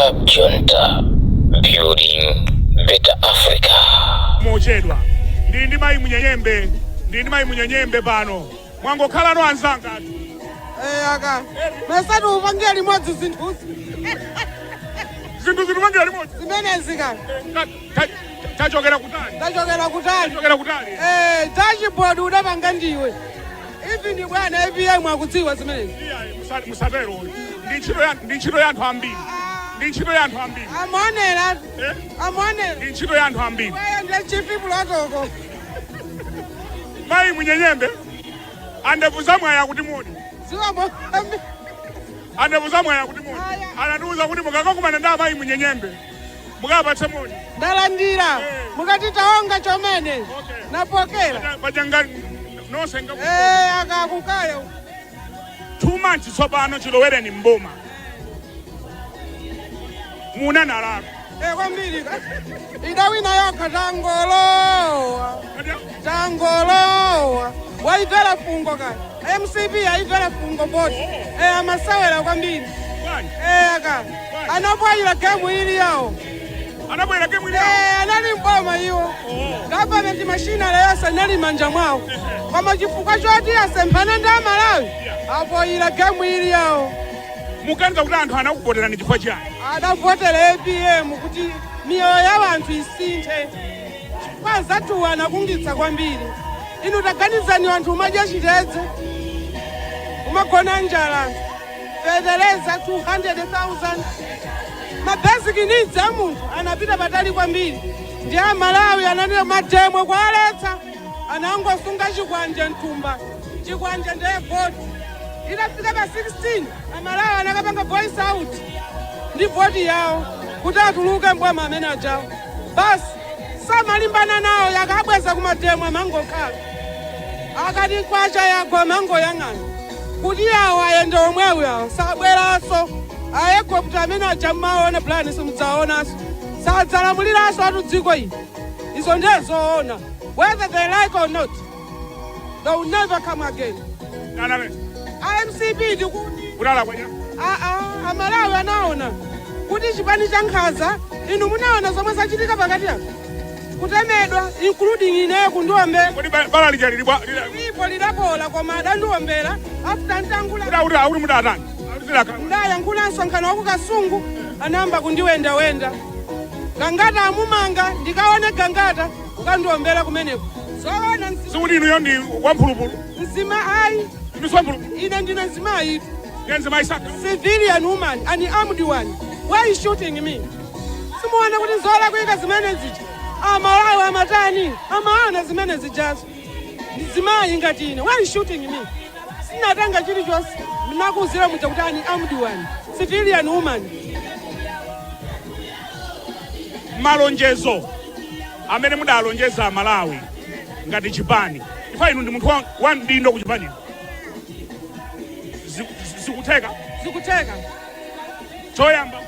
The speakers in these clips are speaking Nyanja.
Cab Junta, building better Africa. Mochedwa ndili ndi mayi Munyenyembe, ndili ndi mayi Munyenyembe pano. Mwangokhalano anzanga atu. Eh, aka mesati upangira limodzi zinthuzi. Zinthu zitupangira limodzi. Zimenezi ka. Tachokera kutali. Tachokera kutali. Tachokera kutali. Eh, dashboard udapanga ndiwe, even bwana APM akudziwa zimenezi. Iyayi, musatero. Ndi ntchito ya anthu ambiri, ndi ntchito ya anthu ambiri. Amaonera. Eh? Amaonera. Ndi ntchito ya anthu ambiri. Weyo ndiye chief protocol. Mayi Munyenyembe, andevu zamwaya kuti moni. Ziwamo. Andevu zamwaya kuti moni. Aya. Anandiuza kuti mukakakumana ndi amayi Munyenyembe mukapatse moni. Ndalandira. Eh. Mukati taonga chomene. Okay. Napokera. Pachanga nonse nga. Eh, akakukayo. 2 months tsopano chilowereni mboma, munanalako. Eh, kwambiri idawina yokha, tangolowa, tangolowa, waimvera fungo kaya MCP yaimvera fungo boti. Eh, amasewera kwambiri. Bwanji? Eh, aka anapwayira game ili yawo. Anabwera game ili yawo. Eh, anali mboma iwo. Oh. Government machinery yonse inali manja mwawo, koma chifukwa choti asemphane ndi Amalawi, apoyira game ili yawo. Muganiza kuti anthu anakuvoterani chifukwa chiyani? Adavotera APM kuti miyoyo ya anthu isinthe, chifukwa azathuwa anakungitsa kwambiri. Inu taganizani, anthu umadya chitedze, umagona njala, anthu feteleza 200,000, ma basic needs a munthu anapita patali kwambiri. Ndi Amalawi ananena ma demo kwaletsa, anangosunga chikwanje mthumba, chikwanje ndiye voti. Itafika pa 16, Amalawi anakapanga voice out ndi voti yawo kuti atuluke mboma amene ajawo. Basi, samalimbana nawo. Yakabweza kuma demo, amangokhala akati kwacha yagwa, amangoyang'ana kuti yawo ayende omwewo, yawo sabweranso. Aegupto amene aja mmaona plan, simudzaonanso, sadzalamuliranso atu dziko ili. Izo ndiye zoona, whether they like or not, they will never come again. Anamene IMCP ndikuti kulala kwanya. Aa, Amalawi anaona kuti chipani cha nkhanza. Inu munaona zomwe zachitika pakati apo, kutemedwa, including ineyo kundiombera. Kodi bala lija lili bwa Lipo, lidapola, koma adandiombera after ntangula. Kuti akuti mudatani? Akuti Ndayankhula msonkhano waku Kasungu, anayamba kundiwendawenda. Gangata amumanga, ndikaone Gangata ukandiombera kumeneko, zoona Sikuti inuyo ndi wamphulupulu? Mzima ayi. Inu si wamphulupulu? Ine ndine mzimayi. Yenze maisaka. Civilian woman, an armed one, why is shooting me? Simuona kuti zolakwika zimene zija? Amalawi amatani, amaona zimene zijazo. Mzimayi ngati ine, why is shooting me? Sinatenga chilichonse. Nakuzira muja kuti an armed one, civilian woman. Malonjezo amene mudalonjeza Amalawi ngati chipani, chifukwa inu ndi munthu wa mdindo ku chipaniyo, zikutheka? Zikutheka. Choyamba?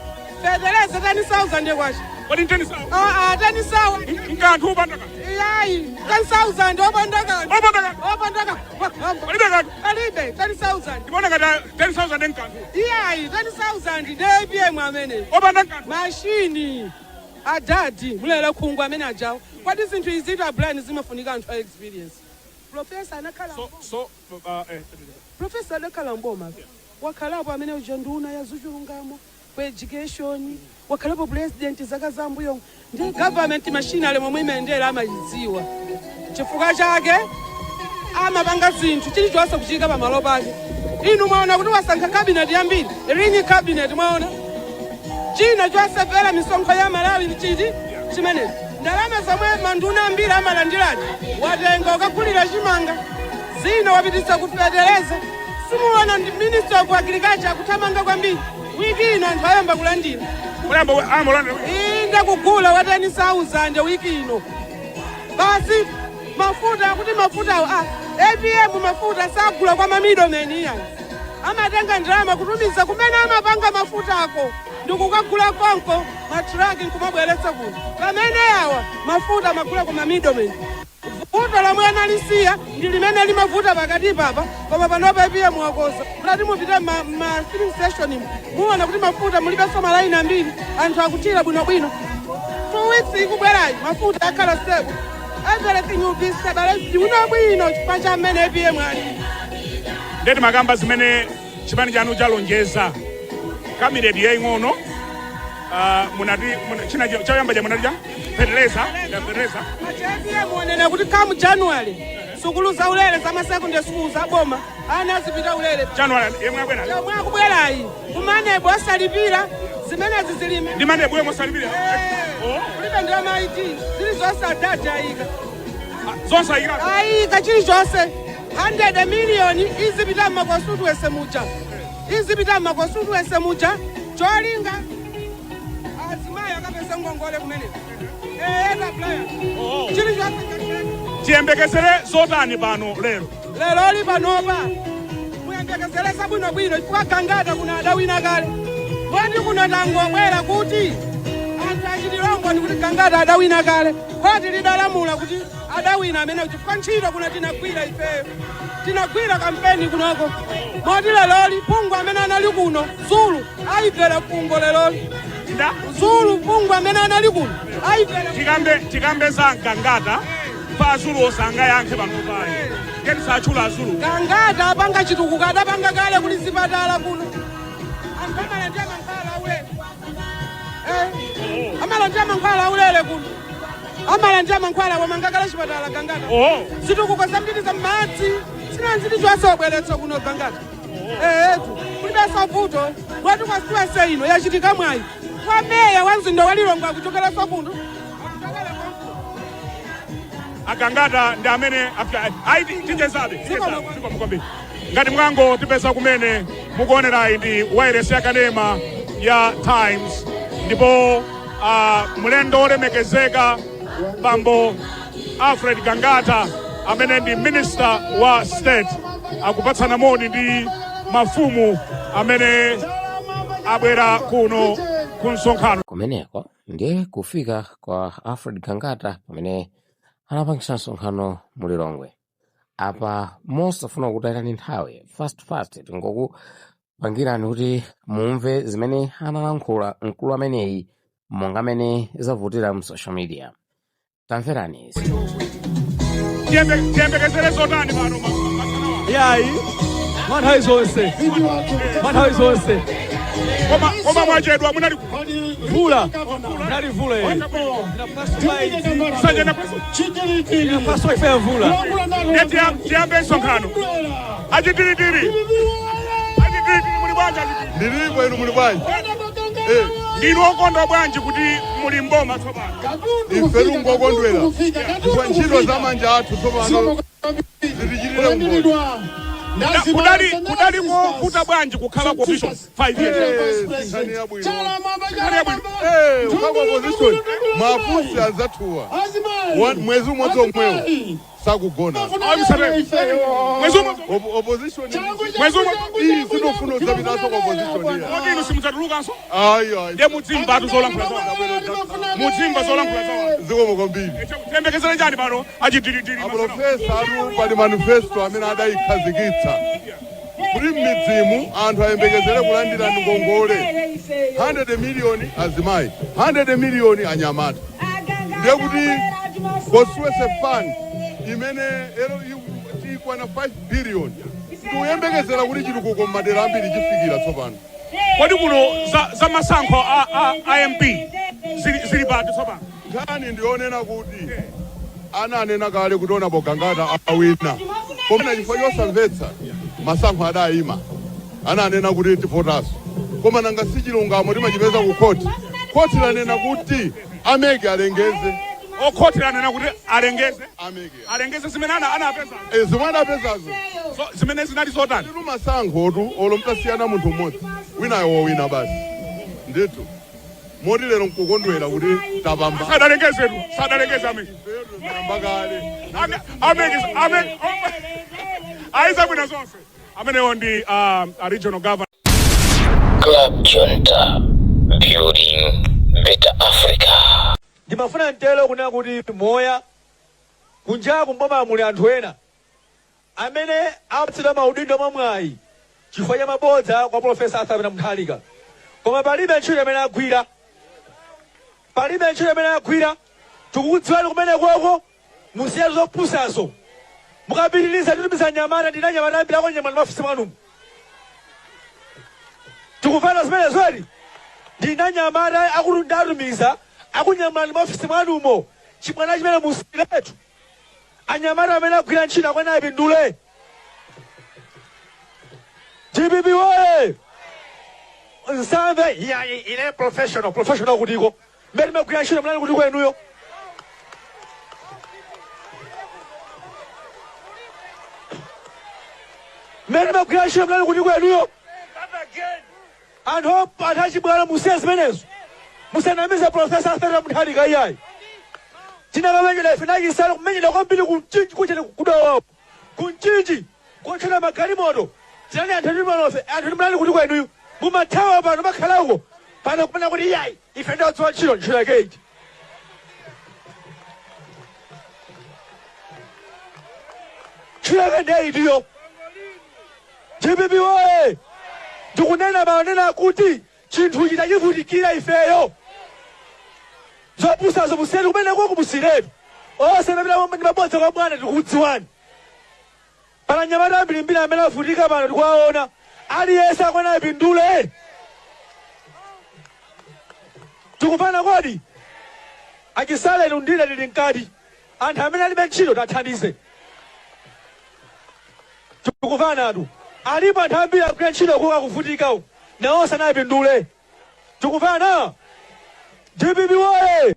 Feteleza 10,000 kwacha. Kodi nteni sawa? Aa, 10,000. Nkanthu upanda kanthu. Iyayi, 10,000 opanda kanthu. Opanda kanthu. Opanda kanthu. Palibe kanthu. Palibe 10,000. Ndimaona ngati 10,000 nkanthu. Iyayi, 10,000 ndi APM amene. Opanda nkanthu. Mashini adadi mulere khungu amene ajawo. Kodi zinthu izitu, abrani, zimafunika anthu a experience. Professor anakhala So Professor adakhala mboma, wakhalapo amene uja nduna ya zachilungamo, ku education, wakhalapo president zaka zambuyo. Ndi government machinery momwe imayendera amayidziwa. Chifukwa chake amapanga zinthu chilichonse kuchika pamalo pake. Inu mwaona kuti wasankha cabinet yambiri, ring cabinet. Mwaona china chosefera misonkho ya Malawi chiti chimenezi? Ndalama zomwe manduna ambiri amalandirati, watenga ukagulira chimanga, zina wapititsa kufetereza. Simuona ndi Minister of Agriculture akuthamanga kwambiri? Wiki ino anthu ayamba kulandira. Mulambo amolanda. Inde, kugula wa 10,000 wiki ino basi. Mafuta, akuti mafuta awo, ah, APM mafuta sagula kwa ma middlemen iyayi. Amatenga ndalama kutumiza kumene amapanga mafuta ako ndikukagula konko matraki nkumabweretsa kuno, pamene awa mafuta amagula kwa ma middlemen. Vuto lomwe analisiya ndi limene limavuta pakati papa, koma panopa APM wakoza. Mutati mupite ma filling station, muona kuti mafuta mulibenso malaini ambiri, anthu akuthira bwinobwino. 2 weeks ikubwerayi mafuta akhala stable, everything will be stabilized bwinobwino chifukwa cha mmene APM ali. Ndeti makamba zimene chipani chanu chalonjeza, cabinet yaying'ono, munati china choyamba cha munati cha feteleza ya feteleza. APM wanena kuti come January, sukulu za ulere za ma secondary school za boma, ana azipita ulere. January yemwe akwena? Yomwe akubwerayi, ku MANEB osalipira, zimenezi zilime. Ndi MANEB yemwe osalipira? Oh. Kulibe ndi ama ID, zili zonse adadi ayika. Ah, zonse ayikira? Ayika chilichonse. 100 miliyoni izipita mma constituency muja, izipita mma constituency muja, cholinga azimayi akapeza ngongole kumeneko etaplaya. Oh. Chilichonse chatheka. Tiyembekezere zotani pano lero? Lero li panopa muyembekezere zabwinobwino, chifukwa Gangata kuno adawina kale. Moti kuno tangobwera kuti anthu achitilongo ndi kuti Gangata adawina kale, khoti lidalamula kuti adawina amene, chifukwa ntchito kuno tinagwira ifeyo, tinagwira kampeni kunoko. Moti leloli phungu amene anali kuno Zulu ayibvera fungo leloli. Nda? Zulu, phungu amene anali kuno ayibvera. Tikambe za Gangata pa Azulu osangayankhe pano payi, ngeti satchula Azulu. Gangata apanga chitukuko, adapanga kale kuli zipatala kuno, anthu amalandira mankhwala aulere. Amalandira mankhwala aulere kuno, amalandira mankhwala, wamanga kale chipatala Gangata. Zitukuko zambiri za madzi sinanziti chonse wabweretsa kuno Gangata. Etu kulibenso vuto. Mwati constituency ino yachitika mwayi kwa meya wa mzinda wa Lilongwe akuchokeranso kuno, akuchokera konkuno. Agangata ndi amene ayi, tichezabe, zikomo kwambiri. Ngati mwango tipeza kumene mukuonerayi ndi wireless ya kanema ya Times, ndipo mlendo olemekezeka Bambo Alfred Gangata amene ndi Minister wa State akupatsana moni ndi mafumu amene abwera kuno ku msonkhano. Kumeneko ndiye kufika kwa Alfred Gangata pamene anapangisa msonkhano mu Lilongwe. Apa mosafuna kutayirani nthawi, fast fast tingokupangirani kuti mumve zimene analankhula mkulu ameneyi monga amene zavutira mu social media. Tamverani izi. Tiyembekezere zotani pano masanawa? Yayi, mwa nthawi zonse, mwa nthawi zonse. Koma mwachedwa, munali Mvula, munali mvula iyi. Sanje na preso. Inapaswa ife ya mvula. Ndiye tiyambe msonkhano. Achitiritiri, achitiritiri, muli bwanji achitiritiri? Ndilipo, inu muli bwanji? Ndinu okondwa bwanji kuti muli mboma tsopano? Ife tungokondwera chifukwa ntchito za manja athu tsopano zitichitire umboni. Kudali kovuta bwanji kukhala ku opposition 5 years? Eh, nkhani yabwino. Nkhani yabwino. Eh, ukhala ku opposition, mafusi azathuwa mwezi umodzi omwewo sakugona. Ayi, msatero. Mwezi umwe? Opposition. Mwezi umwe? Iyi sindofuna udzapitaso ku opposition iya. Kodi inu simudzatulukanso? Ayi, ayi. Ndiye mudzimva atu zolankhula zawo, mudzimva zolankhula zawo. Zikomo kwambiri. Tiyembekezere chani pano achitiritiri? Aprofesa atu pali manifesto amene adayikhazikitsa kuti m'midzimu anthu ayembekezere kulandira ngongole 100 miliyoni azimayi, 100 miliyoni anyamata. Ndiye kuti constituency fund imene ero ikwana 5 billion, tikuyembekezera kuti chitukuko m'madera ambiri chifikira tsopano. Kodi kuno za masankho a MP zili pati tsopano? Nkhani ndionena kuti ananena kale kuti Honourable Gangata awina, koma chifukwa chosamvetsa masankho adayima, ananena kuti tivotaso, koma nanga si chilungamo timachipeza ku khoti. Khoti lanena kuti a MEC alengeze. Okhoti lanena kuti alengeze? A MEC. Alengeze zimene anapeza? Zimwe anapezazo. So, zimene zinali zotani? Nditu masankhotu olo mtasiyana munthu mmodzi, winayo wowina basi ndithu. Moti lero nkukondwera kuti tapamba. Sadalengezetu, sadalengeze a MEC. Tayamba kale. A MEC ayiza bwino zonse. Amenewo ndi a regional governor. Club Junta, building better Africa. Ndimafuna mtero kunena kuti Moya Kunjaku mboma muli anthu ena amene apatsidwa maudindo mwamwayi chifukwa cha mabodza kwa Professor Arthur Peter Mutharika, koma palibe ntchito imene agwira, palibe ntchito imene agwira. Tikukudziwani kumene koko, musiye zopusazo. Mukapitiriza titumiza anyamata, ndina anyamata ambiri akunyamula maofisi mwanumu. Tikumvana zimenezo eti? Ndina anyamata akuti ndatumiza akunyamulani maofisi mwanumo. Chibwana chimene musiretu. Anyamata amene agwira ntchito akwana apindule. DPP woye! Nsamve iyayi, ine professional, professional kutiko? Mmene timagwira ntchito munali kutiko inuyo? Mmene timagwira ntchito munali kutiko inuyo? Anthu anthu achibwana, musiye zimenezo. Musanamize Professor Arthur Mutharika iyayi. Tinakamenyedwa ife na Chisale, kumenyedwa kwambiri ku Mchinji kuchene kudowa ku Mchinji kotchera magalimoto. Tinali anthu ndimalofe anthu ndimnali kuti kwenuyo mumathawa pano makhala uko pano kumene kuti iyayi, ife ndodziwa ntchito, ntchito yake iti? Ntchito yake ndiye itiyo? DPP woye! Ndikunena manena kuti chinthuchi tachivutikira ifeyo. Zopusazo musiyeni kumeneko, kumusiretu. Onse amene ndi mabodza kwa bwana, tikukudziwani. Pala anyamata ambirimbiri amene avutika pano, tikuwaona. Aliyense akwana apindule. Tikumvana kodi? Achisale ndine tili mkati. Anthu amene alibe ntchito tathandize. Tikumvanatu? Alipo anthu ambiri akugwira ntchito kuka akuvutika uku, nawonso anapindule. Tikumvana? DPP woye!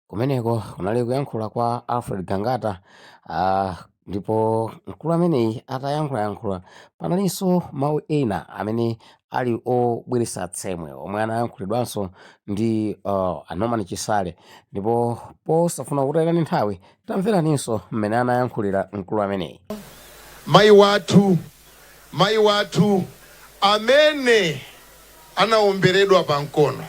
Kumeneko kunali kuyankhula kwa Alfred Gangata. Ndipo mkulu ameneyi atayankhulayankhula, panalinso mawu ena amene ali obweretsa tsemwe omwe anayankhulidwanso ndi a Norman Chisale. Ndipo posafuna kutayirani nthawi, tamveraninso mmene anayankhulira mkulu ameneyi. Mayi wathu, mayi wathu amene anaomberedwa pa mkono,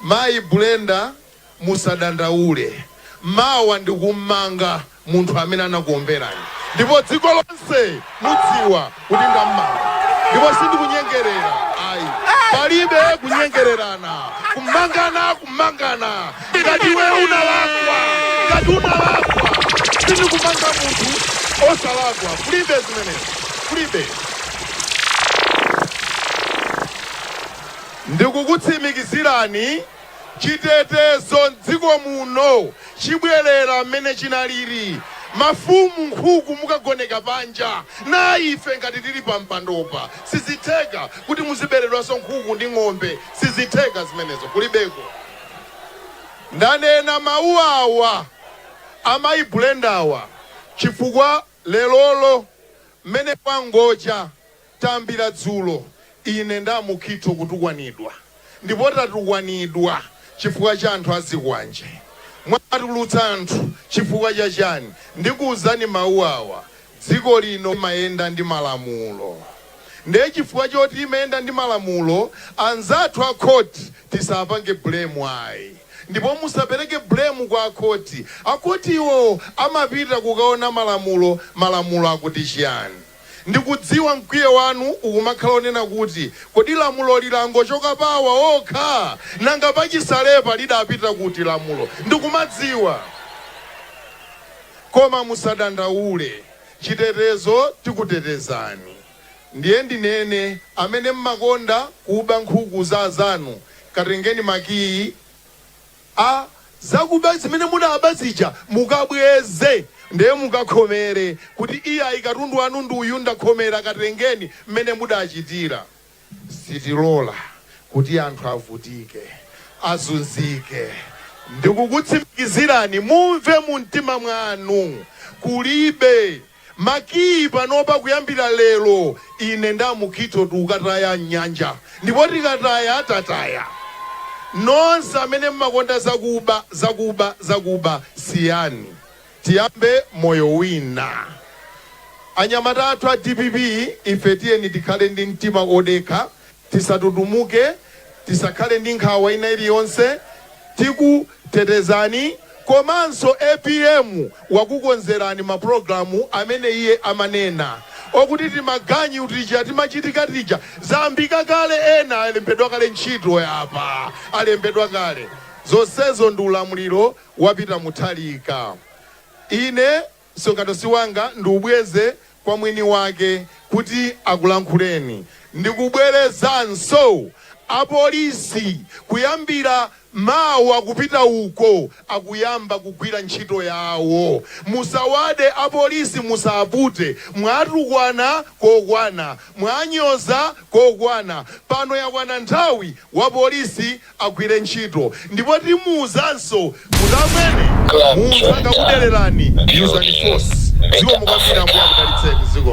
Mayi Brenda, musadandaule, mawa ndikummanga munthu amene anakuomberani ndipo dziko lonse mudziwa kuti ndammanga, ndipo sindikunyengerera ayi, palibe kunyengererana, kumangana, kumangana ngati iwe unalakwa, ngati unalakwa. Sindikumanga munthu osalakwa, kulibe zimenezo, kulibe. Ndikukutsimikizirani, chitetezo mdziko muno chibwerera mmene chinaliri. Mafumu, nkhuku mukagoneka panja na ife ngati tili pa mpandopa, sizitheka kuti muziberedwanso nkhuku ndi ng'ombe, sizitheka zimenezo, kulibeko. Ndanena mawu awa amayi Brendawa chifukwa lerolo mmene kwangocha, tayambira dzulo ine ndi a Mukhito kutukwanidwa, ndipo tatukwanidwa chifukwa cha anthu azikwanje. Mwatulutsa anthu chifukwa cha chani? Ndikuuzani mawu awa, dziko lino limayenda ndi malamulo. Ndiye chifukwa choti limayenda ndi malamulo, anzathu a court tisapange blame ayi. Ndipo musapereke blame kwa akhoti. Akhotiwo amapita kukaona malamulo, malamulo akuti chiyani. Ndikudziwa mkwiyo wanu ukumakhala onena kuti, Kodi lamuloli langochoka pa awa okha? Nanga pa Chisalepa lidapita kuti lamulo? Ndikumadziwa. Koma musadandaule, chitetezo tikutetezani. Ndiye ndinene, amene mmakonda kuba nkhuku za azanu, katengeni makiyi a zakuba zimene munaba zija mukabweze, ndiye mukakhomere kuti iyayi, katundu wanu ndi uyu, ndakhomera, katengeni, mmene mudachitira. Sitilola kuti anthu avutike, azunzike. Ndikukutsimikizirani, mumve mumtima mwanu, kulibe makiyi panopa. Kuyambira lero ine ndi a Mukhito tikukataya m'nyanja, ndipo tikataya, tataya. Nonse amene mmakonda zakuba, zakuba, zakuba, siyani, tiyambe moyo wina. Anyamata athu a DPP, ife tiyeni tikhale ndi mtima odekha, tisatutumuke, tisakhale ndi nkhawa ina iliyonse. Tikutetezani. Komanso APM wakukonzerani mapulogalamu amene iye amanena okuti timaganyu tija timachitika tija zambika kale, ena alembedwa kale ntchito yapa, alembedwa kale. Zonsezo ndi ulamuliro wapita Mutharika. Ine msonkhano si wanga, ndiubweze kwa mwini wake kuti akulankhuleni. Ndikubwerezanso, apolisi kuyambira mawa kupita uko akuyamba kugwira ntchito yawo. Musawade apolisi, musapute. Mwatukwana kokwana, mwanyoza kokwana, pano yakwana nthawi wa polisi agwire ntchito. Ndipo timuwuzanso kuti amene Club munthu Junta, akakudererani, usani building force. better Zikomo kwambiri, Ambuye Africa. akudalitseni. Zikomo.